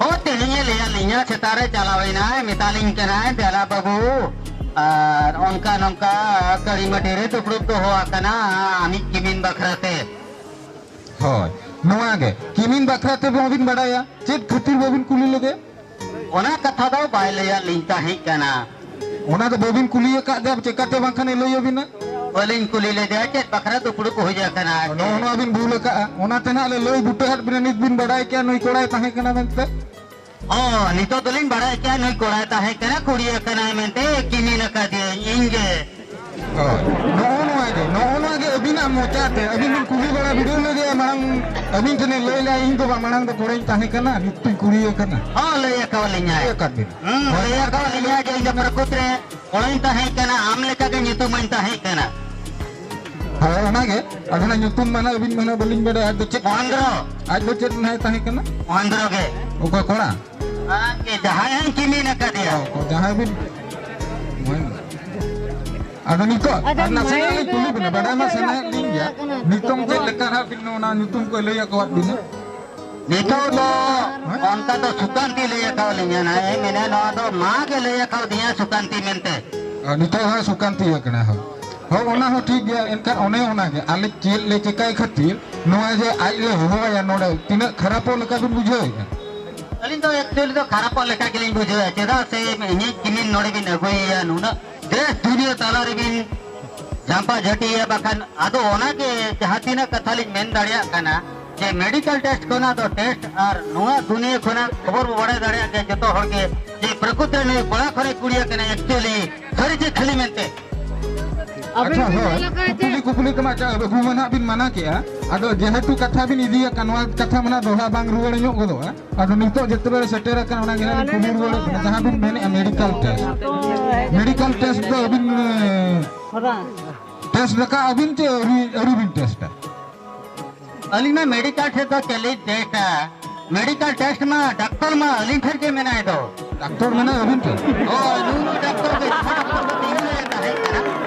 ᱦᱚᱸ, ᱛᱮᱦᱮᱧᱮ ᱞᱟᱹᱭᱟᱫ ᱞᱤᱧᱟ, ᱥᱮᱛᱟᱜ ᱨᱮ ᱪᱟᱞᱟᱣ ᱮᱱᱟᱭ, ᱢᱮᱛᱟ ᱞᱤᱧ ᱠᱟᱱᱟᱭ, "ᱫᱮᱞᱟ ᱵᱟᱹᱵᱩ, ᱟᱨ ᱚᱱᱠᱟ ᱱᱚᱝᱠᱟ ᱠᱟᱹᱲᱤᱢᱟᱹᱴᱤ ᱨᱮ ᱫᱩᱯᱲᱩᱵ ᱫᱚᱦᱚ ᱟᱠᱟᱱᱟ, ᱟᱢᱤᱡ ᱠᱤᱢᱤᱱ ᱵᱟᱠᱷᱨᱟ ᱛᱮ᱾" ᱦᱳᱭ, ᱱᱚᱣᱟ ᱜᱮ, ᱠᱤᱢᱤᱱ ᱵᱟᱠᱷᱨᱟ ᱛᱮ ᱵᱟᱵᱤᱱ ᱵᱟᱰᱟᱭᱟ, ᱪᱮᱫ ᱠᱷᱟᱹᱛᱤᱨ ᱵᱟᱵᱤᱱ ᱠᱩᱞᱤ ᱞᱮᱫᱮ? ᱚᱱᱟ ᱠᱟᱛᱷᱟ ᱫᱚ ᱵᱟᱭ ᱞᱟᱹᱭᱟᱫ ᱞᱤᱧ ᱛᱟᱦᱮᱸ ᱠᱟᱱᱟ᱾ ᱚᱱᱟ ᱫᱚ ᱵᱟᱹᱵᱤᱱ ᱠᱩᱞᱤ ᱟᱠᱟᱫ ᱫᱮᱭᱟ, ᱪᱮᱠᱟᱛᱮ ᱵᱟᱝᱠᱷᱟᱱ ᱮ ᱞᱟᱹᱭ ᱟᱵᱤᱱᱟ? ᱵᱟᱹᱞᱤᱧ ᱠᱩᱞᱤ ᱞᱮᱫᱮᱭᱟ ᱪᱮᱫ ᱵᱟᱠᱷᱨᱟ ᱫᱩᱯᱲᱩᱵ ᱦᱩᱭ ᱟᱠᱟᱱᱟ᱾ ᱱᱚᱜᱼᱚ ᱱᱚᱣᱟ ᱵᱤᱱ ᱵᱷᱩᱞ ᱟᱠᱟᱫᱼᱟ᱾ ᱚᱱᱟᱛᱮ ᱱᱟᱦᱟᱜ ᱞᱮ ᱞᱟᱹᱭ ᱵᱩᱴᱟᱹ ᱟᱫ ᱵᱤᱱᱟ, ᱱᱤᱛ ᱵᱤᱱ ᱵᱟᱰᱟᱭ ᱠᱮᱜᱼᱟ ᱱᱩᱭ ᱠᱚᱲᱟᱭ ᱛᱟᱦᱮᱸ ᱠᱟᱱᱟ ᱢᱮᱱᱛᱮ᱾ ᱦᱚᱸ, ᱱᱤᱛᱚᱜ ᱫᱚᱞᱤᱧ ᱵᱟᱲᱟᱭ ᱠᱮᱜᱼᱟ ᱱᱩᱭ ᱠᱚᱲᱟᱭ ᱛᱟᱦᱮᱸ ᱠᱟᱱᱟ, ᱠᱩᱲᱤ ᱟᱠᱟᱱᱟᱭ ᱢᱮᱱᱛᱮ ᱠᱤᱢᱤᱱ ᱟᱠᱟᱫᱮᱭᱟᱹᱧ ᱤᱧ ᱜᱮ᱾ ᱦᱳᱭ᱾ ᱱᱚᱜᱼᱚ ᱱᱚᱣᱟ ᱜᱮ, ᱱᱚᱜᱼᱚ ᱱᱚᱣᱟ ᱜᱮ ᱟᱹᱵᱤᱱᱟᱜ ᱢᱚᱪᱟ ᱛᱮ, ᱟᱹᱵᱤᱱ ᱵᱤᱱ ᱠᱩᱞᱤ ᱵᱟᱲᱟ ᱵᱤᱰᱟᱹᱣ ᱞᱮᱫᱮᱭᱟ ᱢᱟᱲᱟᱝ, ᱟᱹᱵᱤᱱ ᱴᱷᱮᱱᱮ ᱞᱟᱹᱭ ᱞᱮᱜᱼᱟ, "ᱤᱧ ᱫᱚ ᱵᱟ-, ᱢᱟᱲᱟᱝ ᱫᱚ ᱠᱚᱲᱟᱧ ᱛᱟᱦᱮᱸ ᱠᱟᱱᱟ, ᱱᱤᱛ ᱫᱚᱧ ᱠᱩᱲᱤ ᱟᱠᱟᱱᱟ"? ᱦᱚᱸ, ᱞᱟᱹᱭ ᱟᱠᱟᱣᱟᱫ ᱞᱤᱧᱟᱭ᱾ ᱞᱟᱹᱭ ᱟᱠᱟᱫ ᱵᱤᱱᱟ᱾ ᱦᱩᱸ, ᱦᱳᱭ᱾ ᱞᱟᱹᱭ ᱟᱠᱟᱣᱟᱫ ᱞᱤᱧᱟᱭ ᱡᱮ ᱤᱧ ᱫᱚ ᱯᱨᱚᱠᱩᱛ ᱨᱮ ᱠᱚᱲᱟᱧ ᱛᱟᱦᱮᱸ ᱠᱟᱱᱟ, ᱟᱢ ᱞᱮᱠᱟ ᱜᱮ ᱧᱩᱛᱩᱢᱟᱹᱧ ᱛᱟᱦᱮᱸ ᱠᱟᱱᱟ᱾ ᱦᱳᱭ, ᱚᱱᱟ ᱜᱮ᱾ ᱟᱵᱤᱱᱟᱜ ᱧᱩᱛᱩᱢ ᱢᱟ ᱱᱟᱦᱟᱜ ᱟᱹᱵᱤᱱ ᱢᱟ ᱱᱟᱦᱟᱜ ᱵᱟᱹᱞᱤᱧ ᱵᱟᱰᱟᱭᱟ᱾ ᱟᱡ ᱫᱚ ᱪᱮᱫ? ᱢᱚᱦᱮᱱᱫᱨᱚ᱾ ᱟᱡ ᱫᱚ ᱪᱮᱫ ᱱᱟᱦᱟᱜ ᱛᱟᱦᱮᱸ ᱠᱟᱱᱟ? ᱢᱚᱦᱮᱱᱫᱨᱚ ᱜᱮ᱾ ᱚᱠᱚᱭ ᱠᱚᱲᱟ? ᱵᱟᱝ ᱜᱮ, ᱡᱟᱦᱟᱸᱭ ᱦᱚᱸᱧ ᱠᱤᱢᱤᱱ ᱟᱠᱟᱫᱮᱭᱟ᱾ ᱚ, ᱡᱟᱦᱟᱸᱭ ᱵᱤᱱ, ᱢᱚᱦᱮᱱᱫᱨᱚ᱾ ᱟᱫᱚ ᱱᱤᱛᱚᱜ ᱟᱫᱚ ᱟᱨ ᱱᱟᱥᱮᱱᱟᱜ ᱞᱤᱧ ᱢᱚᱦᱮᱱᱫᱨᱚ ᱠᱩᱞᱤ ᱵᱤᱱᱟ, ᱵᱟᱰᱟᱭ ᱢᱟ ᱥᱟᱱᱟᱭᱮᱫ ᱞᱤᱧ ᱜᱮᱭᱟ᱾ ᱱᱤᱛᱚᱝ ᱪᱮᱫ ᱞᱮᱠᱟ ᱱᱟᱦᱟᱜ ᱵᱤᱱ ᱚᱱᱟ ᱧᱩᱛᱩᱢ ᱠᱚ ᱞᱟᱹᱭ ᱟᱠᱟᱣᱟᱫ ᱵᱤᱱᱟ? ᱱᱤᱛᱚᱜ ᱫᱚ ᱚᱱᱠᱟ ᱫᱚ ᱥᱩᱠᱟᱱᱛᱤ ᱞᱟᱹᱭ ᱟᱠᱟᱣᱟᱫ ᱞᱤᱧᱟ ᱱᱟᱦᱟᱜ, ᱮ ᱢᱮᱱᱟ ᱱᱚᱣᱟ ᱫᱚ ᱢᱟ ᱜᱮ ᱞᱟᱹᱭ ᱟᱠᱟᱣᱟᱫᱤᱧᱟ ᱥᱩᱠᱟᱱᱛᱤ ᱢᱮᱱᱛᱮ᱾ ᱟᱨ ᱱᱤᱛᱚᱜ ᱦᱚᱸ ᱥᱩᱠᱟᱱᱛᱤ ᱟᱠᱟᱱᱟ, ᱦᱳᱭ᱾ ᱦᱳᱭ, ᱚᱱᱟ ᱦᱚᱸ ᱴᱷᱤᱠ ᱜᱮᱭᱟ, ᱮᱱᱠᱷᱟᱱ ᱚᱱᱮ ᱚᱱᱟ ᱜᱮ ᱟᱞᱮ ᱪᱮᱫ ᱞᱮ ᱪᱮᱠᱟᱭ ᱠᱷᱟᱹᱛᱤᱨ ᱱᱚᱣᱟ ᱡᱮ ᱟᱡ ᱞᱮ ᱦᱚᱦᱚᱣᱟᱭᱟ ᱱᱚᱰᱮ, ᱛᱤᱱᱟᱹᱜ ᱠᱷᱟᱨᱟᱯᱚᱜ ᱞᱮᱠᱟ ᱵᱤᱱ ᱵᱩᱡᱷᱟᱹᱣᱮᱫᱼᱟ? ᱟᱹᱞᱤᱧ ᱫᱚ actually ᱫᱚ ᱠᱷᱟᱨᱟᱯᱚᱜ ᱞᱮᱠᱟ ᱜᱮᱞᱤᱧ ᱵᱩᱡᱷᱟᱹᱣᱮᱫᱼᱟ, ᱪᱮᱫᱟᱜ ᱥᱮ ᱤᱧᱤᱡ ᱠᱤᱢᱤᱱ ᱱᱚᱰᱮ ᱵᱤᱱ ᱟᱹᱜᱩᱭᱮᱭᱟ, ᱱᱩᱱᱟᱹᱜ ᱫᱮᱥ ᱫᱩᱱᱤᱭᱟᱹ ᱛᱟᱞᱟ ᱨᱮᱵᱤᱱ ᱡᱷᱟᱢᱯᱟ ᱡᱷᱟᱹᱴᱤᱭᱟ, ᱵᱟᱠᱷᱟᱱ ᱟᱫᱚ ᱚᱱᱟᱜᱮ ᱡᱟᱦᱟᱸ ᱛᱤᱱᱟᱹᱜ ᱠᱟᱛᱷᱟ ᱞᱤᱧ ᱢᱮᱱ ᱫᱟᱲᱮᱭᱟᱜ ᱠᱟᱱᱟ ᱡᱮ medical test ᱠᱷᱚᱱᱟᱜ ᱫᱚ test ᱟᱨ ᱱᱚᱣᱟ ᱫᱩᱱᱤᱭᱟᱹ ᱠᱷᱚᱱᱟᱜ ᱠᱷᱚᱵᱚᱨ ᱵᱚ ᱵᱟᱲᱟᱭ ᱫᱟᱲᱮᱭᱟᱜ ᱜᱮᱭᱟ ᱡᱚᱛᱚ ᱦᱚᱲ ᱜᱮ ᱡᱮ ᱯᱨᱚᱠᱨᱤᱛ ᱨᱮ ᱱᱩᱭ ᱠᱚᱲᱟ ᱠᱷᱚᱱᱮ ᱠᱩᱲᱤ ᱟᱠᱟᱱᱟ, actually ᱥᱟᱹᱨᱤ ᱪᱮ ᱠᱷᱟᱹᱞᱤ ᱢᱮᱱᱛᱮ᱾ ᱟᱪᱪᱷᱟ, ᱦᱳᱭ᱾ ᱠᱩᱠᱞᱤ, ᱠᱩᱠᱞᱤ ᱛᱮᱢᱟ ᱟᱪᱪᱷᱟ, ᱟᱹᱜᱩ ᱢᱟ ᱱᱟᱦᱟᱜ ᱵᱤᱱ ᱢᱟᱱᱟ ᱠᱮᱜᱼᱟ᱾ ᱟᱫᱚ ᱡᱮᱦᱮᱛᱩ ᱠᱟᱛᱷᱟ ᱵᱤᱱ ᱤᱫᱤᱭᱟᱜ ᱠᱟᱱ, ᱱᱚᱣᱟ ᱠᱟᱛᱷᱟ ᱢᱟ ᱱᱟᱦᱟᱜ ᱫᱚᱦᱲᱟ ᱵᱟᱝ ᱨᱩᱣᱟᱹᱲ ᱧᱚᱜ ᱜᱚᱫᱚᱜᱼᱟ᱾ ᱟᱫᱚ ᱱᱤᱛᱚᱜ ᱡᱮᱛᱮ ᱵᱮᱲᱮ ᱥᱮᱴᱮᱨ ᱟᱠᱟᱱᱟ, ᱚᱱᱟ ᱜᱮ ᱱᱟᱦᱟᱜ ᱞᱤᱧ ᱠᱩᱞᱤ ᱨᱩᱣᱟᱹᱲᱮᱫ ᱵᱤᱱᱟ᱾ ᱡᱟᱦᱟᱸ ᱵᱤᱱ ᱢᱮᱱᱮᱫᱼᱟ medical test, medical test ᱫᱚ ᱟᱹᱵᱤᱱ, ᱮ, test ᱞᱮᱠᱟ ᱟᱹᱵᱤᱱ ᱪᱮ ᱟᱹᱣᱨᱤ, ᱟᱹᱣᱨᱤ ᱵᱤᱱ testᱟ? ᱟᱹᱞᱤᱧ ᱢᱟ medical test ᱫᱚ ᱪᱮᱫ ᱞᱤᱧ testᱟ? Medical test ᱢᱟ ᱰᱟᱠᱛᱚᱨ ᱢᱟ ᱟᱹᱞᱤᱧ ᱴᱷᱮᱱ ᱜᱮ ᱢᱮᱱᱟᱭ ᱫᱚ᱾ ᱰᱟᱠᱛᱚᱨ ᱢᱮᱱᱟᱭ ᱟᱹᱵᱤᱱ ᱴᱷᱮᱱ? ᱦᱳᱭ, ᱱᱩᱭ ᱱᱩᱭ ᱰᱟᱠᱛᱚᱨ ᱜᱮ, ᱡᱟᱦᱟᱸ ᱰᱟᱠᱛᱚᱨ ᱫᱚ ᱛᱤᱸᱜᱩ ᱨᱮ ᱛᱟᱦᱮᱸ ᱠᱟᱱᱟ,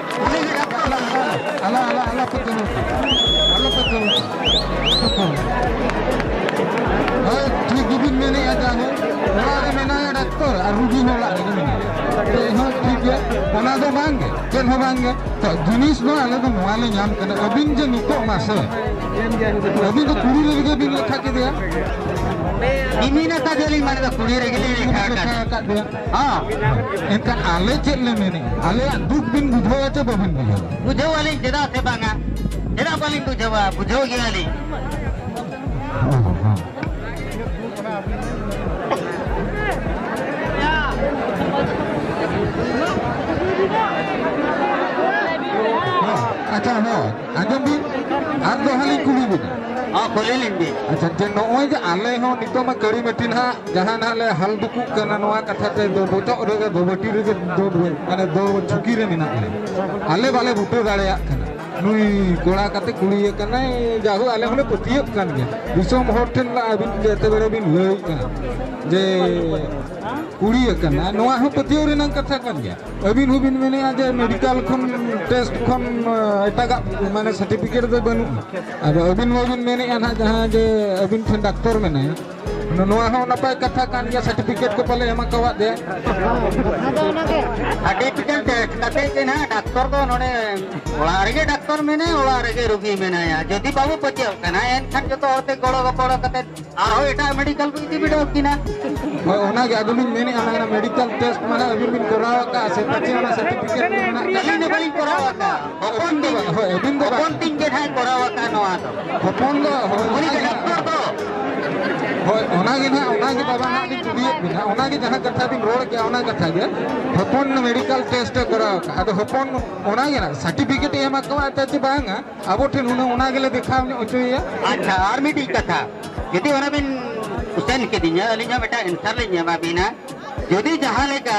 ᱩᱱᱤ ᱜᱮ ᱰᱟᱠᱛᱚᱨ ᱫᱚ᱾ ᱟᱞᱟ, ᱟᱞᱟ, ᱟᱞᱟ ᱯᱟᱹᱛᱭᱟᱹᱣ᱾ ᱟᱞᱟ ᱯᱟᱹᱛᱭᱟᱹᱣ᱾ ᱦᱳᱭ, ᱴᱷᱤᱠ ᱜᱮᱵᱤᱱ ᱢᱮᱱᱮᱫᱼᱟ, ᱡᱟᱦᱟᱸ ᱚᱲᱟᱜ ᱨᱮ ᱢᱮᱱᱟᱭᱟ ᱰᱟᱠᱛᱚᱨ ᱟᱨ ᱨᱩᱜᱤ ᱦᱚᱸ ᱚᱲᱟᱜ ᱨᱮᱜᱮ ᱢᱮᱱᱟᱭᱟ᱾ ᱦᱳᱭ, ᱴᱷᱤᱠ ᱜᱮᱭᱟ, ᱚᱱᱟ ᱫᱚ ᱵᱟᱝ ᱜᱮ, ᱪᱮᱫ ᱦᱚᱸ ᱵᱟᱝ ᱜᱮ᱾ ᱛᱚ, ᱡᱤᱱᱤᱥ ᱫᱚ ᱟᱞᱮ ᱫᱚ ᱱᱚᱣᱟ ᱞᱮ ᱧᱟᱢ ᱠᱟᱱᱟ, ᱟᱹᱵᱤᱱ ᱡᱮ ᱱᱤᱛᱚᱜ ᱢᱟᱥᱮ, ᱟᱹᱵᱤᱱ ᱫᱚ ᱠᱩᱲᱤ ᱨᱮᱜᱮ ᱵᱤᱱ ᱞᱮᱠᱷᱟ ᱠᱮᱫᱮᱭᱟ᱾ ᱤᱧ ᱢᱮᱱᱟ ᱛᱟᱡᱮᱞᱤᱧ ᱢᱟᱱᱮ ᱫᱚ ᱠᱩᱲᱤ ᱨᱮᱜᱮ ᱞᱤᱧ ᱞᱮᱠᱷᱟ ᱟᱠᱟᱫ᱾ ᱞᱮᱠᱷᱟ ᱟᱠᱟᱫ ᱯᱮᱭᱟ᱾ ᱦᱚᱸ᱾ ᱮᱱᱠᱷᱟᱱ ᱟᱞᱮ ᱪᱮᱫ ᱞᱮ ᱢᱮᱱᱮᱫᱼᱟ? ᱟᱞᱮᱭᱟᱜ ᱫᱩᱠ ᱵᱤᱱ ᱵᱩᱡᱷᱟᱹᱣᱟ ᱪᱮ ᱵᱟᱵᱤᱱ ᱵᱩᱡᱷᱟᱹᱣᱟ? ᱵᱩᱡᱷᱟᱹᱣ ᱟᱹᱞᱤᱧ, ᱪᱮᱫᱟᱜ ᱥᱮ ᱵᱟᱝᱟ? ᱪᱮᱫᱟᱜ ᱵᱟᱹᱞᱤᱧ ᱵᱩᱡᱷᱟᱹᱣᱟ? ᱵᱩᱡᱷᱟᱹᱣ ᱜᱮᱭᱟᱞᱤᱧ᱾ ᱦᱚᱸ, ᱦᱚᱸ᱾ ᱦᱚᱸ, ᱟᱪᱪᱷᱟ, ᱦᱚᱸ, ᱟᱸᱡᱚᱢ ᱵᱤᱱ, ᱟᱨ ᱫᱚᱦᱲᱟ ᱞᱤᱧ ᱠᱩᱞᱤ ᱵᱤᱱᱟ᱾ ᱦᱚᱸ, ᱠᱩᱞᱤ ᱞᱤᱧ ᱵᱤᱱ᱾ ᱟᱪᱪᱷᱟ, ᱡᱮ ᱱᱚᱜᱼᱚᱭ ᱡᱮ ᱟᱞᱮ ᱦᱚᱸ ᱱᱤᱛᱚᱜ ᱢᱟ ᱠᱟᱹᱲᱤ ᱢᱟᱹᱴᱤ ᱱᱟᱦᱟᱜ ᱡᱟᱦᱟᱸ ᱱᱟᱦᱟᱜ ᱞᱮ ᱦᱟᱞ ᱫᱩᱠᱩᱜ ᱠᱟᱱᱟ, ᱱᱚᱣᱟ ᱠᱟᱛᱷᱟ ᱛᱮ ᱫᱚ ᱵᱚᱪᱚᱜ ᱨᱮᱜᱮ ᱫᱚ ᱵᱟᱹᱴᱤ ᱨᱮᱜᱮ ᱫᱚ ᱢᱟᱱᱮ ᱫᱚ ᱪᱷᱩᱠᱤ ᱨᱮ ᱢᱮᱱᱟᱜ ᱞᱮᱭᱟ᱾ ᱟᱞᱮ ᱵᱟᱞᱮ ᱵᱩᱴᱟᱹ ᱫᱟᱲᱮᱭᱟᱜ ᱠᱟᱱᱟ᱾ ᱱᱩᱭ ᱠᱚᱲᱟ ᱠᱟᱛᱮ ᱠᱩᱲᱤ ᱟᱠᱟᱱᱟᱭ, ᱡᱟᱦᱳ ᱟᱞᱮ ᱦᱚᱸᱞᱮ ᱯᱟᱹᱛᱭᱟᱹᱜ ᱠᱟᱱ ᱜᱮᱭᱟ᱾ ᱫᱤᱥᱚᱢ ᱦᱚᱲ ᱴᱷᱮᱱ ᱞᱮ ᱟᱹᱵᱤᱱ ᱡᱮᱛᱮ ᱵᱮᱲᱟ ᱵᱤᱱ ᱞᱟᱹᱭ ᱠᱟᱱᱟ ᱡᱮ ᱠᱩᱲᱤ ᱟᱠᱟᱱᱟ, ᱱᱚᱣᱟ ᱦᱚᱸ ᱯᱟᱹᱛᱭᱟᱹᱣ ᱨᱮᱱᱟᱜ ᱠᱟᱛᱷᱟ ᱠᱟᱱ ᱜᱮᱭᱟ᱾ ᱟᱹᱵᱤᱱ ᱦᱚᱸᱵᱤᱱ ᱢᱮᱱᱮᱫᱼᱟ ᱡᱮ ᱢᱮᱰᱤᱠᱟᱞ ᱠᱷᱚᱱ ᱴᱮᱥᱴ ᱠᱷᱚᱱ ᱮᱴᱟᱜᱟᱜ ᱢᱟᱱᱮ ᱥᱟᱨᱴᱤᱯᱷᱤᱠᱮᱴ ᱫᱚ ᱵᱟᱹᱱᱩᱜᱼᱟ᱾ ᱟᱫᱚ ᱟᱹᱵᱤᱱ ᱢᱟᱵᱤᱱ ᱢᱮᱱᱮᱫᱼᱟ ᱱᱟᱦᱟᱜ ᱡᱟᱦᱟᱸ ᱡᱮ ᱟᱹᱵᱤᱱ ᱴᱷᱮᱱ ᱰᱟᱠᱛᱚᱨ ᱢᱮᱱᱟᱭᱟ, ᱱᱚᱣᱟ ᱦᱚᱸ ᱱᱟᱯᱟᱭ ᱠᱟᱛᱷᱟ ᱠᱟᱱ ᱜᱮᱭᱟ, ᱥᱟᱨᱴᱤᱯᱷᱤᱠᱮᱴ ᱠᱚ ᱯᱟᱞᱮ ᱮᱢ ᱟᱠᱟᱣᱟᱫ ᱫᱮ᱾ ᱥᱟᱨᱴᱤᱯᱷᱤᱠᱮᱴ ᱴᱮᱥᱴ ᱠᱟᱛᱮ ᱜᱮ ᱱᱟᱦᱟᱜ ᱰᱟᱠᱛᱚᱨ ᱫᱚ ᱱᱚᱰᱮ ᱚᱲᱟᱜ ᱨᱮᱜᱮ ᱰᱟᱠᱛᱚᱨ ᱢᱮᱱᱟᱭᱟ, ᱚᱲᱟᱜ ᱨᱮᱜᱮ ᱨᱩᱜᱤ ᱢᱮᱱᱟᱭᱟ᱾ ᱡᱩᱫᱤ ᱵᱟᱵᱚ ᱯᱟᱹᱛᱭᱟᱹᱣ ᱠᱟᱱᱟ, ᱮᱱᱠᱷᱟᱱ ᱡᱚᱛᱚ ᱦᱚᱲ ᱛᱮ ᱜᱚᱲᱚ ᱜᱚᱯᱚᱲᱚ ᱠᱟᱛᱮ ᱟᱨᱦᱚᱸ ᱮᱴᱟᱜ ᱢᱮᱰᱤᱠᱟᱞ ᱵᱚ ᱤᱫᱤ ᱵᱤᱰᱟᱹᱣ ᱠᱤᱱᱟ᱾ ᱦᱳᱭ, ᱚᱱᱟᱜᱮ ᱟᱫᱚᱞᱤᱧ ᱢᱮᱱᱮᱫᱼᱟ, ᱚᱱᱟ ᱢᱮᱰᱤᱠᱟᱞ ᱴᱮᱥᱴ ᱢᱟ ᱱᱟᱦᱟᱜ ᱟᱹᱵᱤᱱ ᱵᱤᱱ ᱠᱚᱨᱟᱣ ᱟᱠᱟᱫᱼᱟ ᱥᱮ ᱯᱟᱪᱮ ᱚᱱᱟ ᱥᱟᱨᱴᱤᱯᱷᱤᱠᱮᱴ ᱢᱮᱱᱟᱜ ᱟᱹᱞᱤᱧ ᱫᱚ ᱵᱟᱹᱞᱤᱧ ᱠᱚᱨᱟᱣ ᱟᱠᱟᱫᱼᱟ, ᱦᱚᱯᱚᱱ ᱛᱤᱧ᱾ ᱦᱳᱭ, ᱟᱹᱵᱤᱱ ᱫᱚ ᱵᱟᱝ᱾ ᱦᱚᱯᱚᱱ ᱛᱤᱧ ᱜᱮ ᱱᱟᱦᱟᱜ ᱠᱚᱨᱟᱣ ᱟᱠᱟᱫᱼᱟ ᱱᱚᱣᱟ ᱫᱚ᱾ ᱦᱚᱯᱚᱱ ᱫᱚ, ᱦᱳᱭ, ᱩᱱᱤ ᱜᱮ ᱰᱟᱠᱛᱚᱨ ᱫᱚ᱾ ᱦᱳᱭ, ᱚᱱᱟᱜᱮ ᱱᱟᱦᱟᱜ, ᱚᱱᱟᱜᱮ ᱵᱟᱵᱟ ᱱᱟᱦᱟᱜ ᱞᱤᱧ ᱠᱩᱞᱤᱭᱮᱫ ᱵᱤᱱᱟ, ᱚᱱᱟᱜᱮ ᱡᱟᱦᱟᱸ ᱠᱟᱛᱷᱟ ᱵᱤᱱ ᱨᱚᱲ ᱠᱮᱜᱼᱟ, ᱚᱱᱟ ᱠᱟᱛᱷᱟ ᱜᱮ᱾ ᱦᱚᱯᱚᱱ ᱢᱮᱰᱤᱠᱟᱞ ᱴᱮᱥᱴ ᱮ ᱠᱚᱨᱟᱣ ᱟᱠᱟᱫᱼᱟ, ᱟᱫᱚ ᱦᱚᱯᱚᱱ ᱚᱱᱟᱜᱮ ᱱᱟᱦᱟᱜ ᱥᱟᱨᱴᱤᱯᱷᱤᱠᱮᱴ ᱮ ᱮᱢ ᱟᱠᱟᱫᱼᱟ ᱪᱮ ᱵᱟᱝᱟ, ᱟᱵᱚ ᱴᱷᱮᱱ ᱦᱩᱱᱟᱹᱝ ᱚᱱᱟ ᱜᱮᱞᱮ ᱫᱮᱠᱷᱟᱣ ᱧᱚᱜ ᱦᱚᱪᱚᱭᱮᱭᱟ᱾ ᱟᱪᱪᱷᱟ, ᱟᱨ ᱢᱤᱫᱴᱤᱡ ᱠᱟᱛᱷᱟ, ᱡᱩᱫᱤ ᱚᱱᱟ ᱵᱤᱱ ᱠᱩᱥᱪᱮᱱ ᱠᱤᱫᱤᱧᱟ, ᱟᱹᱞᱤᱧ ᱦᱚᱸ ᱢᱤᱫᱴᱟᱝ ᱮᱱᱥᱟᱨ ᱞᱤᱧ ᱮᱢᱟ ᱵᱤᱱᱟ᱾ ᱡᱩᱫᱤ ᱡᱟᱦᱟᱸ ᱞᱮᱠᱟ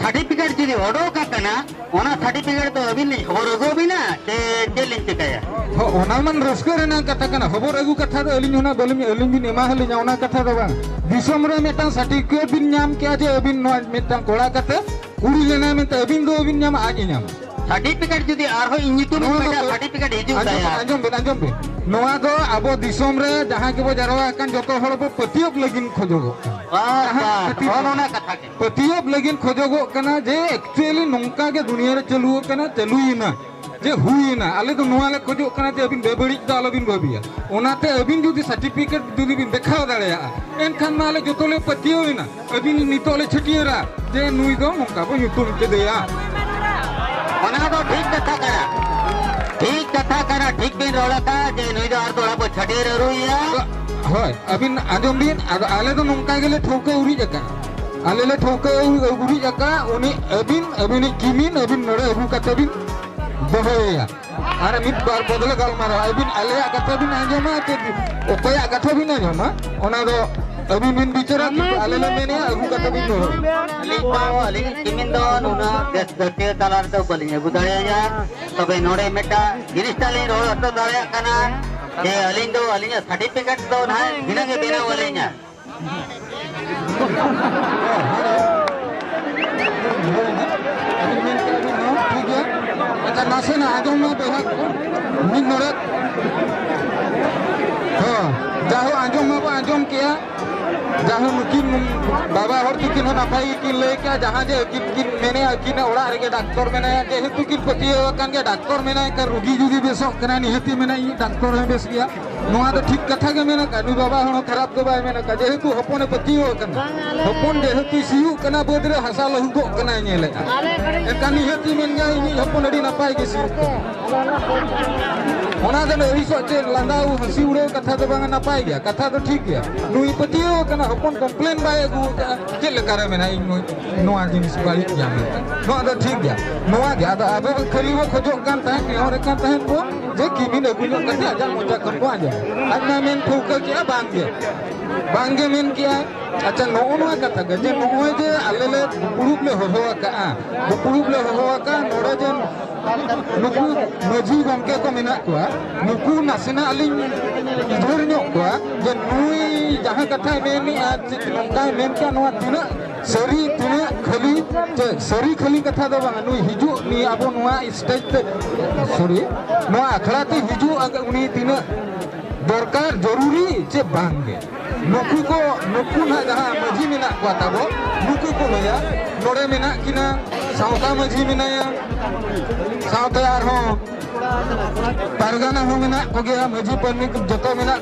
ᱥᱟᱨᱴᱤᱯᱷᱤᱠᱮᱴ ᱡᱩᱫᱤ ᱚᱰᱚᱠ ᱟᱠᱟᱱᱟ, ᱚᱱᱟ ᱥᱟᱨᱴᱤᱯᱷᱤᱠᱮᱴ ᱫᱚ ᱟᱹᱵᱤᱱ ᱞᱤᱧ ᱦᱚᱵᱚᱨ ᱟᱹᱜᱩ ᱟᱹᱵᱤᱱᱟ ᱥᱮ ᱪᱮᱫ ᱞᱤᱧ ᱪᱤᱠᱟᱹᱭᱟ? ᱦᱚᱸ, ᱚᱱᱟ ᱢᱟ ᱨᱟᱹᱥᱠᱟᱹ ᱨᱮᱱᱟᱜ ᱠᱟᱛᱷᱟ ᱠᱟᱱᱟ᱾ ᱦᱚᱵᱚᱨ ᱟᱹᱜᱩ ᱠᱟᱛᱷᱟ ᱫᱚ ᱟᱹᱞᱤᱧ ᱦᱚᱸ ᱱᱟᱜ ᱵᱟᱹᱞᱤᱧ, ᱟᱹᱞᱤᱧ ᱵᱤᱱ ᱮᱢᱟ ᱟᱹᱞᱤᱧᱟ, ᱚᱱᱟ ᱠᱟᱛᱷᱟ ᱫᱚ ᱵᱟᱝ᱾ ᱫᱤᱥᱚᱢ ᱨᱮ ᱢᱤᱫᱴᱟᱝ ᱥᱟᱨᱴᱤᱯᱷᱤᱠᱮᱴ ᱵᱤᱱ ᱧᱟᱢ ᱠᱮᱜᱼᱟ ᱡᱮ ᱟᱹᱵᱤᱱ ᱱᱚᱣᱟ ᱢᱤᱫᱴᱟᱝ ᱠᱚᱲᱟ ᱠᱟᱛᱮ ᱠᱩᱲᱤ ᱞᱮᱱᱟᱭ ᱢᱮᱱᱛᱮ ᱟᱹᱵᱤᱱ ᱫᱚ ᱵᱟᱹᱵᱤᱱ ᱧᱟᱢᱟ, ᱟᱡ ᱮ ᱧᱟᱢᱟ᱾ ᱥᱟᱨᱴᱤᱯᱷᱤᱠᱮᱴ ᱡᱩᱫᱤ ᱟᱨᱦᱚᱸ ᱤᱧ ᱧᱩᱛᱩᱢ ᱱᱚᱣᱟ ᱤᱧ ᱫᱚ ᱢᱮᱱᱟ, ᱯᱟᱹ-, ᱥᱟᱨᱴᱤᱯᱷᱤᱠᱮᱴ ᱦᱤᱡᱩᱜ ᱟᱸᱡᱚᱢ ᱛᱟᱭᱟ᱾ ᱵᱤᱱ, ᱟᱸᱡᱚᱢ ᱵᱤᱱ, ᱟᱸᱡᱚᱢ ᱵᱤᱱ᱾ ᱱᱚᱣᱟ ᱫᱚ ᱟᱵᱚ ᱫᱤᱥᱚᱢ ᱨᱮ ᱡᱟᱦᱟᱸ ᱜᱮᱵᱚ ᱡᱟᱨᱣᱟ ᱟᱠᱟᱱ ᱡᱚᱛᱚ ᱦᱚᱲ ᱵᱚ ᱯᱟᱹᱛᱭᱟᱹᱣ ᱞᱟᱹᱜᱤᱫ ᱠᱷᱚᱡᱚᱜᱚᱜ ᱠᱟᱱᱟ᱾ ᱵᱟᱥ, ᱡᱟᱦᱟᱸ ᱵᱟᱥ, ᱠᱷᱟᱹᱛᱤᱨ ᱚᱱ ᱚᱱᱟ ᱠᱟᱛᱷᱟ ᱜᱮ᱾ ᱯᱟᱹᱛᱭᱟᱹᱣ ᱞᱟᱹᱜᱤᱫ ᱠᱷᱚᱡᱚᱜᱚᱜ ᱠᱟᱱᱟ ᱡᱮ actually ᱱᱚᱝᱠᱟ ᱜᱮ ᱫᱩᱱᱤᱭᱟᱹ ᱨᱮ ᱪᱟᱹᱞᱩ ᱟᱠᱟᱱᱟ, ᱪᱟᱹᱞᱩᱭᱮᱱᱟ, ᱡᱮ ᱦᱩᱭᱮᱱᱟ᱾ ᱟᱞᱮ ᱫᱚ ᱱᱚᱣᱟ ᱞᱮ ᱠᱷᱚᱡᱚᱜ ᱠᱟᱱᱟ ᱡᱮ ᱟᱹᱵᱤᱱ ᱵᱮᱵᱟᱹᱲᱤᱡ ᱫᱚ ᱟᱞᱚᱵᱤᱱ ᱵᱷᱟᱹᱵᱤᱭᱟ᱾ ᱚᱱᱟᱛᱮ ᱟᱹᱵᱤᱱ ᱡᱩᱫᱤ ᱥᱟᱨᱴᱤᱯᱷᱤᱠᱮᱴ ᱡᱩᱫᱤ ᱵᱤᱱ ᱫᱮᱠᱷᱟᱣ ᱫᱟᱲᱮᱭᱟᱜᱼᱟ, ᱮᱱᱠᱷᱟᱱ ᱢᱟ ᱟᱞᱮ ᱡᱚᱛᱚ ᱞᱮ ᱯᱟᱹᱛᱭᱟᱹᱣ ᱮᱱᱟ᱾ ᱟᱹᱵᱤᱱ ᱱᱤᱛᱚᱜ ᱞᱮ ᱪᱷᱟᱹᱴᱭᱟᱹᱨᱟ ᱡᱮ ᱱᱩᱭ ᱫᱚ ᱱᱚᱝᱠᱟ ᱵᱚ ᱧᱩᱛᱩᱢ ᱠᱮᱫᱮᱭᱟ᱾ ᱚᱱᱟ ᱫᱚ ᱴᱷᱤᱠ ᱠᱟᱛᱷᱟ ᱠᱟᱱᱟ, ᱴᱷᱤᱠ ᱠᱟᱛᱷᱟ ᱠᱟᱱᱟ, ᱴᱷᱤᱠ ᱵᱤᱱ ᱨᱚᱲ ᱟᱠᱟᱫ ᱡᱮ ᱱᱩᱭ ᱫᱚ ᱟᱨ ᱫᱚᱦᱲᱟ ᱵᱚ ᱪᱷᱟᱹᱴᱭᱟᱹᱨ ᱟᱹᱨᱩᱭᱮᱭᱟ᱾ ᱦᱳᱭ, ᱟᱹᱵᱤᱱ ᱟᱸᱡᱚᱢ ᱵᱤᱱ, ᱟᱫᱚ ᱟᱞᱮ ᱫᱚ ᱱᱚᱝᱠᱟ ᱜᱮᱞᱮ ᱴᱷᱟᱹᱣᱠᱟᱹ ᱩᱨᱤᱡ ᱟᱠᱟᱫ, ᱟᱞᱮ ᱞᱮ ᱴᱷᱟᱹᱣᱠᱟᱹ ᱩᱨᱤᱡ ᱟᱠᱟᱫ, ᱩᱱᱤ ᱟᱹᱵᱤᱱ, ᱟᱹᱵᱤᱱᱤᱡ ᱠᱤᱢᱤᱱ ᱟᱹᱵᱤᱱ ᱱᱚᱰᱮ ᱟᱹᱜᱩ ᱠᱟᱛᱮ ᱵᱤᱱ ᱫᱚᱦᱚᱭᱮᱭᱟ᱾ ᱟᱨ ᱢᱤᱫ ᱵᱟᱨ ᱵᱚᱫᱞᱮ ᱜᱟᱞᱢᱟᱨᱟᱣᱟ᱾ ᱟᱹᱵᱤᱱ ᱟᱞᱮᱭᱟᱜ ᱠᱟᱛᱷᱟ ᱵᱤᱱ ᱟᱸᱡᱚᱢᱟ ᱪᱮ ᱚᱠᱚᱭᱟᱜ ᱠᱟᱛᱷᱟ ᱵᱤᱱ ᱟᱸᱡᱚᱢᱟ, ᱚᱱᱟ ᱫᱚ ᱟᱹᱵᱤᱱ ᱵᱤᱱ ᱵᱤᱪᱟᱹᱨᱟ, ᱠᱤᱱᱛᱩ ᱟᱞᱮ ᱞᱮ ᱢᱮᱱᱮᱜᱼᱟ, ᱟᱹᱜᱩ ᱠᱟᱛᱮ ᱵᱤᱱ ᱨᱚᱲᱟ᱾ ᱟᱹᱞᱤᱧ ᱫᱚ, ᱟᱹᱞᱤᱧ ᱠᱤᱢᱤᱱ ᱫᱚ ᱱᱩᱱᱟᱹᱜ ᱵᱮᱥ ᱫᱷᱟᱹᱨᱛᱤ ᱛᱟᱞᱟ ᱨᱮᱫᱚ ᱵᱟᱹᱞᱤᱧ ᱟᱹᱜᱩ ᱫᱟᱲᱮᱭᱟᱭᱟ᱾ ᱛᱚᱵᱮ ᱱᱚᱰᱮ ᱢᱤᱫᱴᱟᱝ ᱡᱤᱱᱤᱥ ᱴᱟᱜ ᱞᱤᱧ ᱨᱚᱲ ᱦᱚᱪᱚ ᱫᱟᱲᱮᱭᱟᱜ ᱠᱟᱱᱟ ᱡᱮ ᱟᱹᱞᱤᱧ ᱫᱚ ᱟᱹᱞᱤᱧᱟᱜ ᱥᱟᱨᱴᱤᱯᱷᱤᱠᱮᱴ ᱫᱚ ᱱᱟᱦᱟᱜ ᱵᱷᱤᱱᱟᱹ ᱜᱮ ᱵᱮᱱᱟᱣ ᱟᱹᱞᱤᱧᱟ᱾ ᱟᱹᱵᱤᱱ ᱢᱮᱱ ᱠᱮᱫᱟ ᱵᱤᱱ, ᱦᱚᱸ, ᱴᱷᱤᱠ ᱜᱮᱭᱟ᱾ ᱟᱪᱪᱷᱟ, ᱱᱟᱥᱮᱱᱟᱜ ᱟᱸᱡᱚᱢ ᱢᱟ ᱵᱚᱭᱦᱟ ᱠᱚ, ᱢᱤᱫ ᱰᱚᱸᱰᱮᱠ᱾ ᱦᱚᱸ, ᱡᱟᱭᱦᱳᱠ, ᱟᱸᱡᱚᱢ ᱢᱟᱵᱚ ᱟᱸᱡᱚᱢ ᱠᱮᱜᱼᱟ᱾ ᱡᱟᱭᱦᱳᱠ, ᱱᱩᱠᱤᱱ ᱵᱟᱵᱟ ᱦᱚᱲ ᱛᱤᱠᱤᱱ ᱦᱚᱸ ᱱᱟᱯᱟᱭ ᱜᱮᱠᱤᱱ ᱞᱟᱹᱭ ᱠᱮᱜᱼᱟ, ᱡᱟᱦᱟᱸ ᱡᱮ ᱟᱹᱠᱤᱱ ᱠᱤᱱ ᱢᱮᱱᱮᱜᱼᱟ, ᱟᱹᱠᱤᱱᱟᱜ ᱚᱲᱟᱜ ᱨᱮᱜᱮ ᱰᱟᱠᱛᱚᱨ ᱢᱮᱱᱟᱭᱟ, ᱡᱮᱦᱮᱛᱩ ᱠᱤᱱ ᱯᱟᱹᱛᱭᱟᱹᱣ ᱟᱠᱟᱱ ᱜᱮᱭᱟ, ᱰᱟᱠᱛᱚᱨ ᱢᱮᱱᱟᱭ ᱠᱷᱟᱱ ᱨᱩᱜᱤ ᱡᱩᱫᱤ ᱵᱮᱥᱚᱜ ᱠᱟᱱᱟᱭ, ᱱᱤᱦᱟᱹᱛᱤ ᱢᱮᱱᱟ, ᱤᱧ ᱰᱟᱠᱛᱚᱨ ᱦᱚᱸᱭ ᱵᱮᱥ ᱜᱮᱭᱟ᱾ ᱱᱚᱣᱟ ᱫᱚ ᱴᱷᱤᱠ ᱠᱟᱛᱷᱟ ᱜᱮ ᱢᱮᱱ ᱟᱠᱟᱫ, ᱱᱩᱭ ᱵᱟᱵᱟ ᱦᱚᱲ ᱦᱚᱸ ᱠᱷᱟᱨᱟᱯ ᱫᱚ ᱵᱟᱭ ᱢᱮᱱ ᱟᱠᱟᱫ, ᱡᱮᱦᱮᱛᱩ ᱦᱚᱯᱚᱱᱮ ᱯᱟᱹᱛᱭᱟᱹᱣ ᱟᱠᱟᱱᱟ᱾ ᱦᱚᱯᱚᱱ ᱡᱮᱦᱮᱛᱩ ᱥᱤᱭᱳᱜ ᱠᱟᱱᱟ, ᱵᱟᱹᱫᱽ ᱨᱮ ᱦᱟᱥᱟ ᱞᱟᱹᱦᱩᱫᱚᱜ ᱠᱟᱱᱟᱭ ᱧᱮᱞᱮᱫᱼᱟ, ᱮᱱᱠᱷᱟᱱ ᱱᱤᱦᱟᱹᱛᱤ ᱢᱮᱱ ᱜᱮᱭᱟ, ᱤᱧᱤᱡ ᱦᱚᱯᱚᱱ ᱟᱹᱰᱤ ᱱᱟᱯᱟᱭ ᱜᱮ ᱥᱤᱭᱳᱜ ᱠᱟᱱᱟ᱾ ᱚᱱᱟ ᱫᱚ ᱟᱹᱲᱤᱥᱚᱜ ᱪᱮᱫ, ᱞᱟᱸᱫᱟ ᱦᱟᱹᱥᱤ ᱩᱲᱟᱹᱣ ᱠᱟᱛᱷᱟ ᱫᱚ ᱵᱟᱝᱟ, ᱱᱟᱯᱟᱭ ᱜᱮᱭᱟ, ᱠᱟᱛᱷᱟ ᱫᱚ ᱴᱷᱤᱠ ᱜᱮᱭᱟ᱾ ᱱᱩᱭ ᱯᱟᱹᱛᱭᱟᱹᱣ ᱟᱠᱟᱱᱟ, ᱦᱚᱯᱚᱱ ᱠᱚᱢᱯᱞᱮᱱ ᱵᱟᱭ ᱟᱹᱜᱩ ᱟᱠᱟᱫᱼᱟ, ᱪᱮᱫ ᱞᱮᱠᱟᱨᱮ ᱢᱮᱱᱟ ᱤᱧ ᱱᱩᱭ ᱱᱚᱣᱟ ᱡᱤᱱᱤᱥ ᱵᱟᱹᱲᱤᱡ ᱜᱮᱭᱟ ᱢᱮᱱᱛᱮ᱾ ᱱᱚᱣᱟ ᱫᱚ ᱴᱷᱤᱠ ᱜᱮᱭᱟ, ᱱᱚᱣᱟ ᱜᱮ᱾ ᱟᱫᱚ ᱟᱵᱚ ᱫᱚ ᱠᱷᱟᱹᱞᱤ ᱵᱚ ᱠᱷᱚᱡᱚᱜ ᱠᱟᱱ ᱛᱟᱦᱮᱸᱫ, ᱱᱮᱦᱚᱨᱮᱫ ᱠᱟᱱ ᱛᱟᱦᱮᱸᱫ ᱵᱚ ᱡᱮ ᱠᱤᱢᱤᱱ ᱟᱹᱜᱩ ᱧᱚᱜ ᱠᱟᱛᱮ ᱟᱡᱟᱜ ᱢᱚᱪᱟ ᱠᱷᱚᱱ ᱵᱚ ᱟᱸᱡᱚᱢᱟ᱾ ᱟᱡ ᱢᱟ ᱢᱮᱱ ᱴᱷᱟᱹᱣᱠᱟᱹ ᱠᱮᱜᱼᱟ, ᱵᱟᱝ ᱜᱮ, ᱵᱟᱝ ᱜᱮ ᱢᱮᱱ ᱠᱮᱜᱼᱟᱭ᱾ ᱟᱪᱪᱷᱟ, ᱱᱚᱜᱼᱚ ᱱᱚᱣᱟ ᱠᱟᱛᱷᱟ ᱜᱮ ᱡᱮ ᱱᱚᱜᱼᱚᱭ ᱡᱮ ᱟᱞᱮ ᱞᱮ ᱫᱩᱯᱲᱩᱵ ᱞᱮ ᱦᱚᱦᱚ ᱟᱠᱟᱜᱼᱟ, ᱫᱩᱯᱲᱩᱵ ᱞᱮ ᱦᱚᱦᱚ ᱟᱠᱟᱜᱼᱟ, ᱱᱚᱰᱮ ᱡᱮ ᱱᱩᱠᱩ ᱢᱟᱹᱡᱷᱤ ᱜᱚᱢᱠᱮ ᱠᱚ ᱢᱮᱱᱟᱜ ᱠᱚᱣᱟ, ᱱᱩᱠᱩ ᱱᱟᱥᱮᱱᱟᱜ ᱞᱤᱧ ᱩᱭᱦᱟᱹᱨ ᱧᱚᱜ ᱠᱚᱣᱟ ᱡᱮ ᱱᱩᱭ ᱡᱟᱦᱟᱸ ᱠᱟᱛᱷᱟᱭ ᱢᱮᱱᱮᱜᱼᱟ, ᱪᱮᱫ ᱱᱚᱝᱠᱟᱭ ᱢᱮᱱ ᱠᱮᱜᱼᱟ, ᱱᱚᱣᱟ ᱛᱤᱱᱟᱹᱜ ᱥᱟᱹᱨᱤ, ᱛᱤᱱᱟᱹᱜ ᱠᱷᱟᱹᱞᱤ, ᱪᱮ ᱥᱟᱹᱨᱤ ᱠᱷᱟᱹᱞᱤ ᱠᱟᱛᱷᱟ ᱫᱚ ᱵᱟᱝᱟ, ᱱᱩᱭ ᱦᱤᱡᱩᱜ, ᱱᱩᱭ ᱟᱵᱚ ᱱᱚᱣᱟ ᱥᱴᱮᱡᱽ ᱛᱮ, ᱥᱚᱨᱤ, ᱱᱚᱣᱟ ᱟᱠᱷᱲᱟ ᱛᱮ ᱦᱤᱡᱩᱜ, ᱟᱜ-, ᱩᱱᱤ ᱛᱤᱱᱟᱹᱜ ᱫᱚᱨᱠᱟᱨ, ᱡᱚᱨᱩᱨᱤ ᱪᱮ ᱵᱟᱝ ᱜᱮ? ᱱᱩᱠᱩ ᱠᱚ, ᱱᱩᱠᱩ ᱱᱟᱜ ᱡᱟᱦᱟᱸ ᱢᱟᱹᱡᱷᱤ ᱢᱮᱱᱟᱜ ᱠᱚᱣᱟ ᱛᱟᱵᱚ, ᱱᱩᱠᱩ ᱠᱚ ᱞᱟᱹᱭᱟ, ᱱᱚᱰᱮ ᱢᱮᱱᱟᱜ ᱠᱤᱱᱟ, ᱥᱟᱶᱛᱟ ᱢᱟᱹᱡᱷᱤ ᱢᱮᱱᱟᱭᱟ, ᱥᱟᱶᱛᱮ ᱟᱨᱦᱚᱸ ᱯᱟᱨᱜᱟᱱᱟ ᱦᱚᱸ ᱢᱮᱱᱟᱜ ᱠᱚᱜᱮᱭᱟ, ᱢᱟᱹᱡᱷᱤ ᱯᱟᱨᱟᱱᱤᱠ ᱡᱚᱛᱚ ᱢᱮᱱᱟᱜ